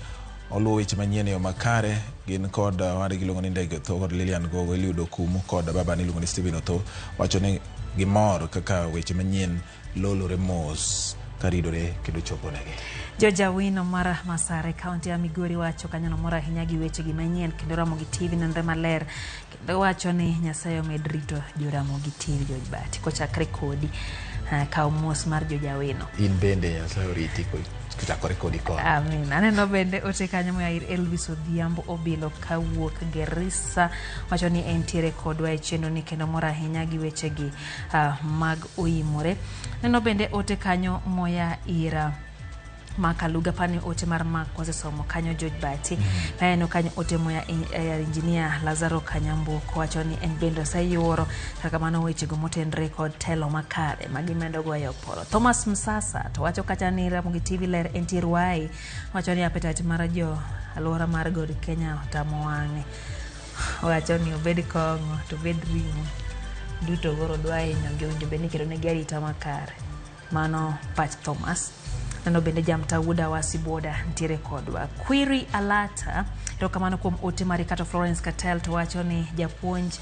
oluwo weche manyien e yo makare. Gin kod wadgi iluongo ni Ndege Otho kod Lilian Gogo, Eliud Okumu kod baba ni iluongo ni Stephen Otho. Wacho ni gimor kaka weche manyien lolore mos karidore kendo chopo negi. George Awino mar Masare kaunti ya Migori wacho kanyo nomor ahinya gi weche gi manyien kendo Ramogi TV nenre maler kendo wacho ni Nyasaye omed rito jo Ramogi TV George Bati kochakre kodi. Kaw mos mar George Awino. In bende Nyasaye oriti kochakore kodi koni. Amin. Aneno bende ote kanyo moa ir Elvis Odhiambo Obilo kawuok Garissa wacho ni entiere kodwa e chenro ni kendo mor ahinya gi weche gi mag oimore. Neno bende ote kanyo moya ira Makaluga pani ote mar Mark wasesomo kanyo George Bati. Neno kanyo ote moya engineer Lazaro Kanyambuko wacho ni en bende oseyuoro kaka mano weche go motenre kod telo makare magimedo goyo polo. Thomas Msasa to wacho kacha ni Ramogi TV ler entie Ruai wacho ni appetite mar jo alwora mar God Kenya otamo wang'e. Wacho ni obed kong'o to obed ring'o duto goro dwa hinyo gi owinjo bed ni iketo negi arita makare. Mano pach Thomas. Neno bende jamta Wuda Wasiboda ntiere kodwa. Query Alata erokamano kuom ote mari. Kato Florence Katel to wacho ni japuonj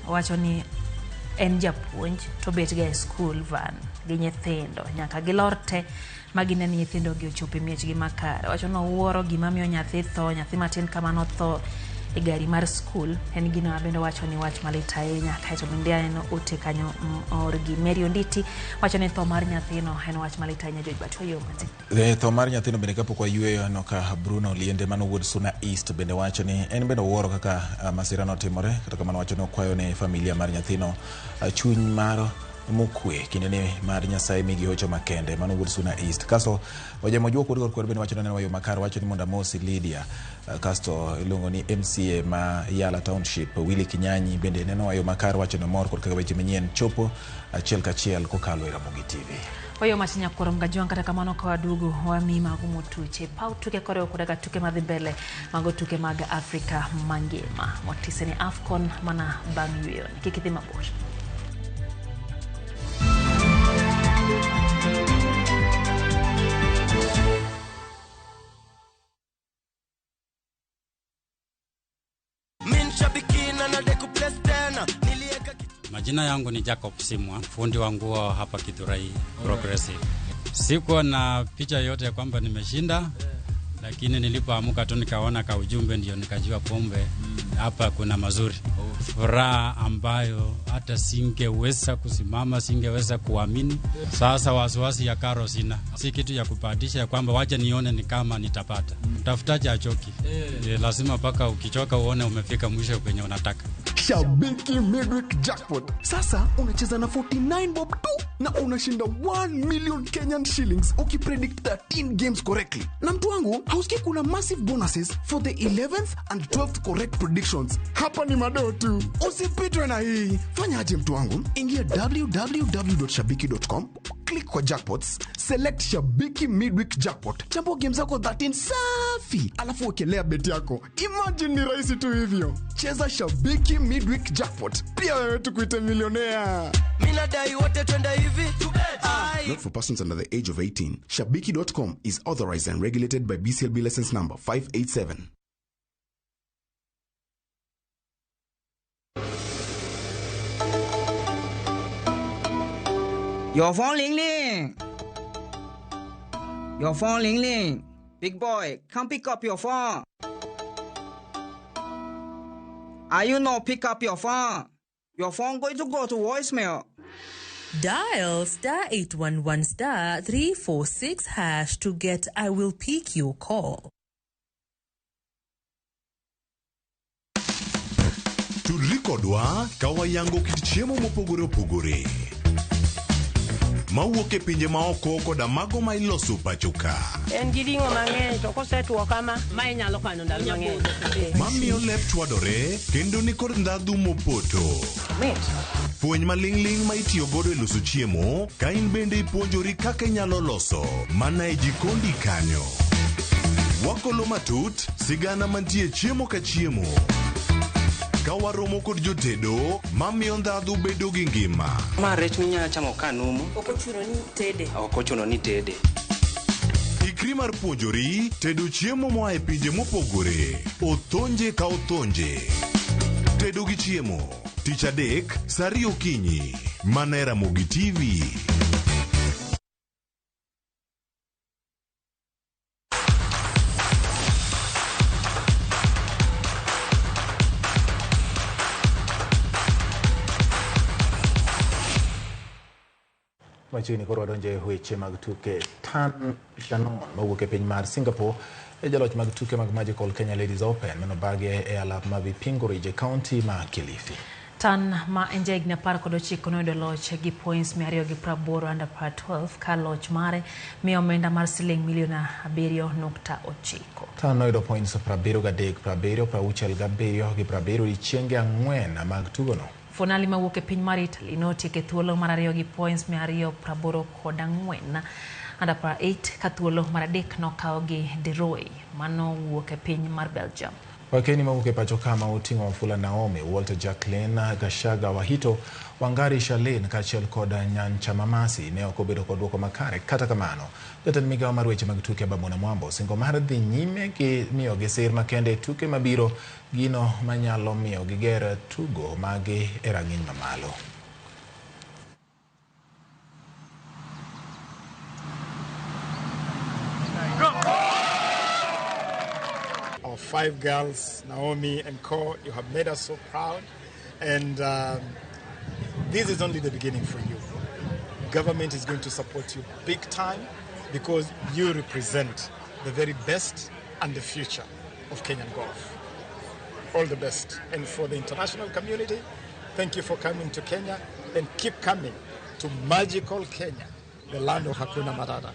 wacho ni en japuonj to bet ga e school van gi nyithindo nyaka gilor te magine ni nyithindo gi ochopo e miechgi makare. Wacho ni owuoro gima miyo nyathi tho, nyathi matin kamano tho e gari mar skul en gino ma bende wacho ni wach malit ahinya. Kaeto bende aneno ote kanyo or gi Mary Onditi wacho ni tho mar nyathino en wach malit ahinya. George Batwa yo mati. Tho mar nyathino bende kapok wayweyo, aneno ka Bruno Liende mano wuod Suna East bende wacho ni en bende owuoro kaka masira notimore. Kata kamano wacho ni okwayo ne familia mar nyathino chuny mar mokwe kinde ni mar Nyasaye migi hocho makende. Mano wuod Suna East. Kasto Ojemo Juok wuod Kor bende wacho ni aneno yo makare, wacho ni mondo amosi Lydia. Kasto iluongo ni MCA ma Yala Township Willy Kinyanyi bende neno yo makare, wacho ni omor kod kaka weche manyien chopo achiel kachiel kokalo e Ramogi TV. Oyo mach nyakuoro Mgajwang'. Kata kamano ka waduogo wamiyi mago motuche paw tuke koriwo koda ka tuke madhi mbele mago tuke mag Afrika mangima motise ni AFCON mana bang' yweyo ni kik idhi mabor. Min shabiki na nadekuplace tena nilieka. Majina yangu ni Jacob Simwa, fundi wa nguo hapa Githurai Progressive. Sikuwa na picha yote ya kwamba nimeshinda, lakini nilipoamka tu nikaona ka ujumbe, ndio nikajua kumbe hapa kuna mazuri. Furaha ambayo hata singeweza kusimama, singeweza kuamini. Sasa wasiwasi ya karo sina, si kitu ya kubahatisha ya kwamba wacha nione ni kama nitapata. Mtafutaji hachoki, lazima mpaka ukichoka uone umefika mwisho kwenye unataka. Shabiki Midweek Jackpot. Sasa unacheza na 49 bob tu na unashinda 1 million Kenyan shillings ukipredict 13 games correctly. Na mtu wangu, hausikii kuna massive bonuses for the 11th and 12th correct predictions. Hapa ni madoo tu. Usipitwe na hii. Fanya aje mtu wangu? Ingia www.shabiki.com, click kwa jackpots, select Shabiki Midweek Jackpot. Chambua game zako 13 safi, alafu wekelea bet yako. Imagine ni rahisi tu hivyo. Cheza Shabiki Midweek Jackpot. Pia wewe tukuite milionea. Minadai wote twende hivi. Ai. Not for persons under the age of 18. Shabiki.com is authorized and regulated by BCLB license number 587. Your phone ling ling. Your phone ling ling. Big boy, come pick up your phone. Are you not pick up your phone? Your phone going to go to voicemail. Dial star 811 star 346 hash to get I will pick your call. Tudri kodwa ka wayango kit chiemo mopogore opogore mawuok e pinje maoko koda mago ma iloso pacho ka. En gi ring'o mang'eny to kosetuo kama ma inyalo kano ndalo mang'eny. Mamiyo lep chwadore kendo nikod ndhadhu mopoto. Fweny maling'ling' ma itiyo godo e loso chiemo ka in bende ipuonjori kaka inyalo loso mana e jikondi kanyo. Wakolo matut sigana mantie chiemo ka chiemo ka waromo kod jotedo mamiyo ndhadhu bedo gi ngima. Ma rech minyalo chamo ka numu. Ok ochuno ni tede. Ok ochuno ni tede. Ikri mar puonjori tedo chiemo moa e pinje mopogore. Othonje ka othonje. Tedo gi chiemo. Tich adek, saa 2 okinyi. Mana e Ramogi TV. Machiegni koro wadonjo e weche mag tuke. Tan Shannon mawuok e piny mar Singapore e jaloch mag tuke mag Magical Kenya Ladies Open manobage e alap ma Vipingo Ridge e kaunti ma Kilifi. Tan ma en jahigni 19 noyudo loch gi points 280 under par 12 ka loch mare miyo omenda mar siling milion 7.9. Tan noyudo points 73, 70, 67 gi 70 odiechienge 4 mag tugono. Fonali mawuok e piny mar Italy notieko e thuolo mar 2 gi points 284 under par 8 ka thuolo mar 3 nokaw gi De Roy manowuok e piny mar Belgium. Wakeni mawuok e pacho kama oting'o Wafula Naomi, Walter Jacqueline Gashaga Wahito, Wangari Charlene kaachiel kod Nyancha Mamasi ne ok obedo kod duoko makare. Kata kamano, jatend migawo mar weche mag tuke Bamuna Mwambo osingo mar dhi nyime gi miyogi sir makende e tuke mabiro, gino manyalo miyo giger tugo magi e rang'iny mamalo. Our 5 girls, Naomi and Co, you have made us so proud. And this is only the beginning for you. Government is going to support you big time because you represent the very best and the future of Kenyan golf. All the best. And for the international community, thank you for coming to Kenya and keep coming to magical Kenya, the land of Hakuna Matata.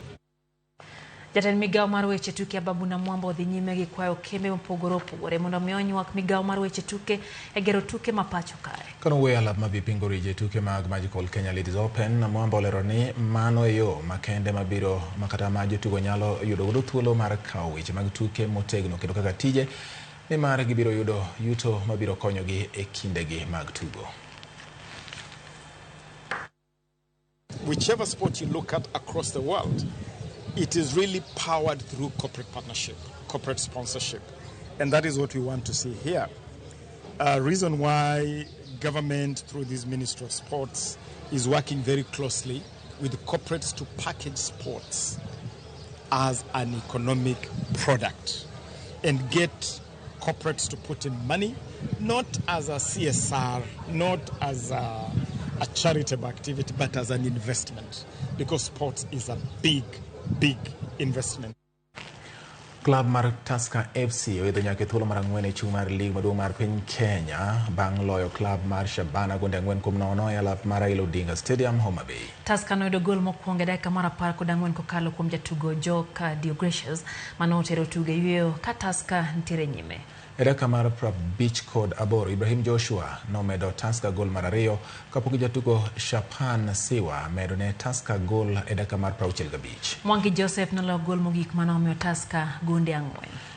Jatend migawo mar weche tuke Ababu Namwamba odhi nyime gi kwayo kembe mopogore opogore mondo mi onywak migawo mar weche tuke e gero tuke ma pacho kae. Kanowuoyo e alap ma Vipingo Ridge e tuke mag Magical Kenya Ladies Open, Namwamba olero ni mano e yo makende mabiro makata ma jotugo nyalo yudo godo thuolo mar kawo weche mag tuke motegno kendo kaka tije nimar gibiro yudo yuto mabiro konyogi e kindegi mag tugo. Whichever sport you look at across the world, it is really powered through corporate partnership, corporate sponsorship. And that is what we want to see here. Reason why government, through this Ministry of Sports, is working very closely with corporates to package sports as an economic product and get corporates to put in money, not as a CSR, not as a charitable activity, but as an investment, because sports is a big, big investment. Club mar Tusker FC oidho nyaka e thuolo mar 4 e chung' mar lig maduong' mar piny Kenya bang' loyo club mar Shabana gonde 4-0 e alap mar Raila Odinga Stadium, Homa Bay. Tusker noyudo gol mokwongo e dakika mar 14 kokalo kuom jatugo Joka Deogratius mane otero tugo e yweyo ka Tusker nitiere nyime. E dakika mar 58, Ibrahim Joshua nomedo Tusker gol mar 2 kapok jatugo Shapan Siwa medo ne Tusker gol e dakika mar 65. Mwangi Joseph noloyo gol mogik mane omiyo Tusker gonde 4.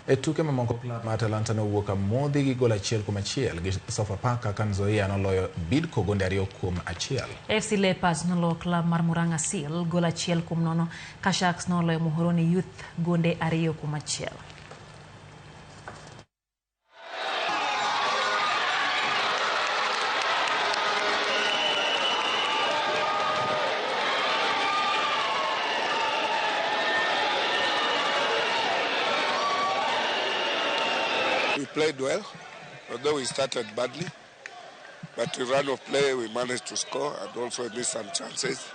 E tuke mamoko, klab mar Talanta nowuok amodhi gi gol 1-1 gi Sofapaka ka Nzoia noloyo Bidco gonde 2-1. FC Leopards noloyo klab mar Murang'a Seal gol 1-0 ka Sharks noloyo Muhoroni Youth gonde 2-1. We played well, although we started badly, but in run of play we managed to score and also missed some chances.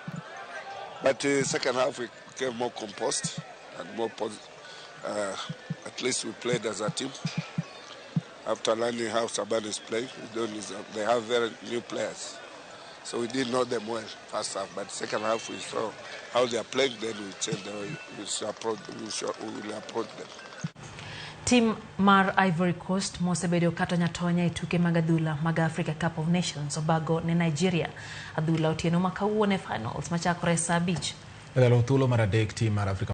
But the second half we became more composed and more at least we played as a team. After learning how Shabana is playing, they have very new players. So we didn't know them well first half, but second half we saw how they are playing, then we changed the way we will approach them. Tim mar Ivory Coast mosebedo katonya tonya e tuke mag adhula mag Africa Cup of Nations obago ne Nigeria adhula otieno ma kawuono e finals machakore saa 5. E thuolo mar 3 tim mar Afrika